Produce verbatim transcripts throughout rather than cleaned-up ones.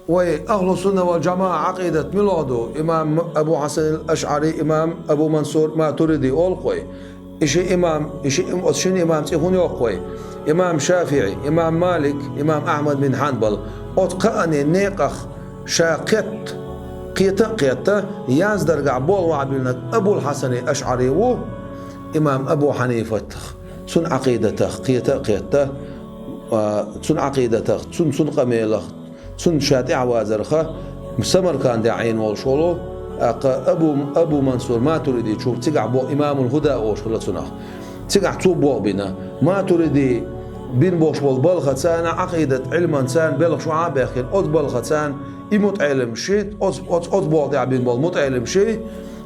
Вай ахлу сунна вал жамаӀа Ӏакъидат муьлха ду? Имам Абу Хьасан ал-АшӀари, имам Абу Мансур Матуриди олу-кх вай. И ши имам, и ши им-, оцу шина имам цӀе хӀунда йоккху вай? Имам ШафиӀи, имам Малик, имам Ахьмад бин Хьанбал. Оцу кхаанийн некъах ша кхетта, кхета а кхетта, яздаргахь болх биллинарг Абул Хьасани АшӀари ву, имам Абу Хьанифатах, цуьнан Ӏакъидатах кхета а кхетта, а, цуьнан Ӏакъидатах, цуьнан, цуьнан къамелах, цуьнан ша тӀаьхьавазарх Самаркандехь Ӏийна волуш волу, тӀаккха Абу, Абу Мансур Матуриди чу, цигахь бо-, имамул хӀуда олуш хилла цунах. Цигахь цо болх бина. Матуриди бина болуш болу балхаца, Ӏакъидат Ӏилманца белхаш охьа а баьхкина, оцу балхаца и мутаӀеллимаш, оцу, оцу, оцу болх тӀехь бина болу мутаӀеллимаш,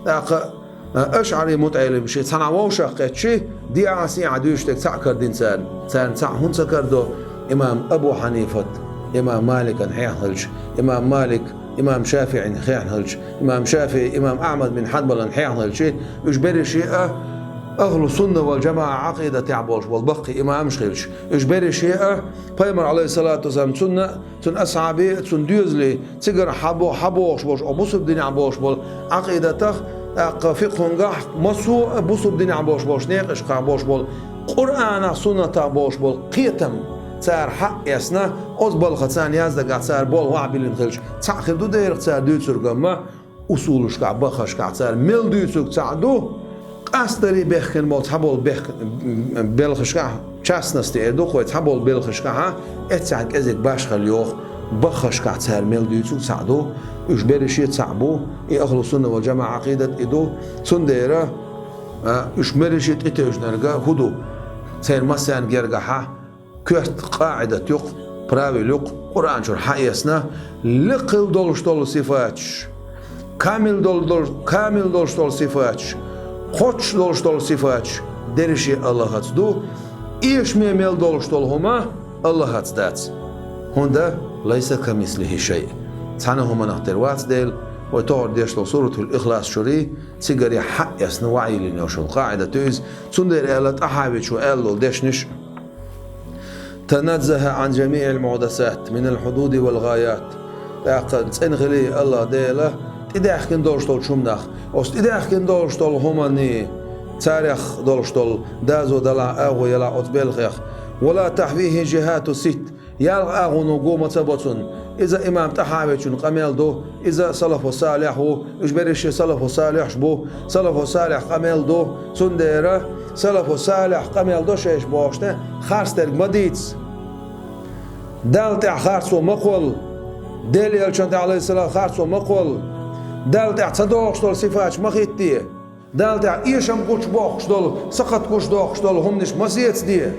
тӀаккха АшӀари мутаӀеллимаш цхьана вовшах кхетча, дехьа-сехьа дуьйцуш дерг цхьаъ карадина царна. Царна цхьаъ хӀунда ца карадо? Имам Абу Хьанифат, имам Маликан хьехна хилча, имам Малик, имам ШафиӀин хьехна хилча, имам ШафиӀи, имам Ахьмад бин Хьанбалан хьехна хилча, уьш берриш а ахлу сунна вал жамаӀа Ӏакъидатехь болуш болу баккхий имамаш хилча, уьш берриш а Пайхамар, Ӏалайхиссалату вассалам, цунна, цуьнан асхьабий, цуьнан доьзалий, цигара хьабо-, хьабохуш болуш, оха бусург динехь болуш болу Ӏакъидатах, тӀаккха фикъхӀунгахь, массо а бусург динехь болуш болуш, некъашкахь болуш болу, Къуръанах, суннатах болуш болу кхетам цара хьаэцна, оцу балхаца яздаргахь цара болх охьа а биллина хилча, цхьаъ хир ду дера цара дуьйцург, амма усулашкахь, баххашкахь цара мел дуьйцург цхьаъ ду, къастаре бехкина болу цхьаболу бех-, белхашкахь, частности эр ду-кх вай, цхьаболу белхашкахь эццехь кӀезиг башхалла йоху, баххашкахь цара мел дуьйцург цхьаъ ду, уьш берриш а цхьаъ бу, и ахлу сунна вал жамаӀа Ӏакъидат и ду, цундела, а, уьш берриш а тӀетевжинарг хӀун ду? Церан массарна гергахь коьрта къаӀидат ю-кх, правил ю-кх, Къуръан чуьра хьаэцна, лекха хила долуш долу сифаташ, камил долу, долу, камил долуш долу сифаташ, кхоччуш долуш долу сифаташ дерриге а АллахӀаца ду, эшаме мел долуш долу хӀума АллахӀаца дац. ХӀунда, лайса камислихӀи шайъ. Цхьана хӀуманах тера вац Дела, вай тохара деш долу Суратул Ихлас чуьра, цигара хьаэцна ваӀий лина йолуш йолу къаӀидат ю иза, цундела аьлла ТӀахьавичо аьлла долу дешнаш, تنزه عن جميع المحدثات من الحدود والغايات. ТӀаккха цӀена хили АллахӀ Дела тӀедаьхкина долуш долчу хӀуманах, оцу тӀедаьхкина долуш долу хӀуманийн, царех долуш долу доза далахь, агӀо ялахь оцу белхех. ولا تحويه جهات الست. Ялх агӀоно го ма ца бо цунна. Иза имам ТӀахьавичун къамел ду, иза салафу салихь ву, уьш берриш а салафу салихьаш бу, салафу салихь къамел ду, цундела салафу салихь къамел до шайша бохуш тӀе харц дерг ма дийца. Далла тӀехь харцо ма кхолла, Делан элчан тӀехь, Ӏалайхиссалам, харцо ма кхолла, Далла тӀехь ца догӀуш долу сифаташ ма хӀиттаде. Далла тӀехь эшам гучубоккхуш долу, сакхат гучудоккхуш долу хӀуманаш ма сецаде.